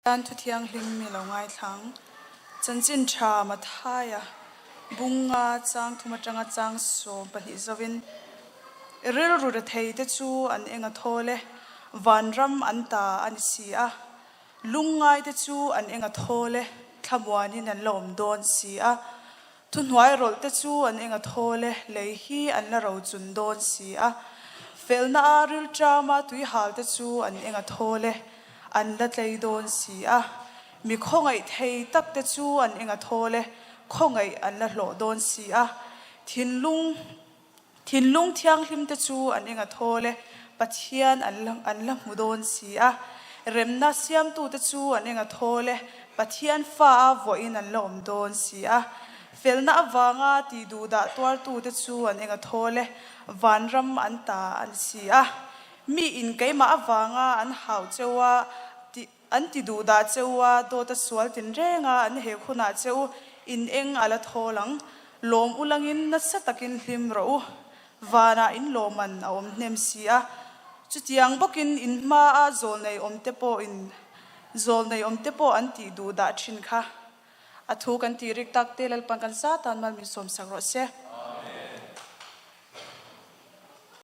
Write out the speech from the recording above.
Tan thu thianghlim mi lo ngaithlang. Chanchin tha Mathaia bunga chang thum atanga chang 12 zovin rilru rethei te chu an eng a thawl e, vanram an ta a ni si a. Lungngai te chu an eng a thawl e, thlamuanin an la awm dawn si a. Thuhnuai rawlh te chu an eng a thawl e, lei hi an la rochun dawn si a. Felna a rilṭama tuihal te chu an eng a thawl e, an la tlei dawn si a. Mi khawngaih thei tak te chu an eng a thawl e, khawngaih an la hlawh dawn si a. Thinlung Thinlung thianghlim te chu an eng a thawl e, Pathian an la an la hmu dawn si a. Remna siamtute chu an eng a thawl e, Pathian fa a vuahin an la awm dawn si a. Felna avanga tih duhdah tuartute chu an eng a thawl e, vanram an ta a ni si a. Mi in keimah avanga an hau cheu a, tih an ti duhdah cheu a, dawt a sual tinreng a, an hek hunah cheu in eng a la thawl ang. Lawm ulangin nasa takin hlim rawh u. Vanah in lawman a awm hnem si a. Chutiang bawkin in hmaa zawlnei awmte pawh in zawlnei awmte pawh an tih duh dah thin kha. A thu kan tih rik tak te Lalpan kan sa tan mal min sawmsak rawh se.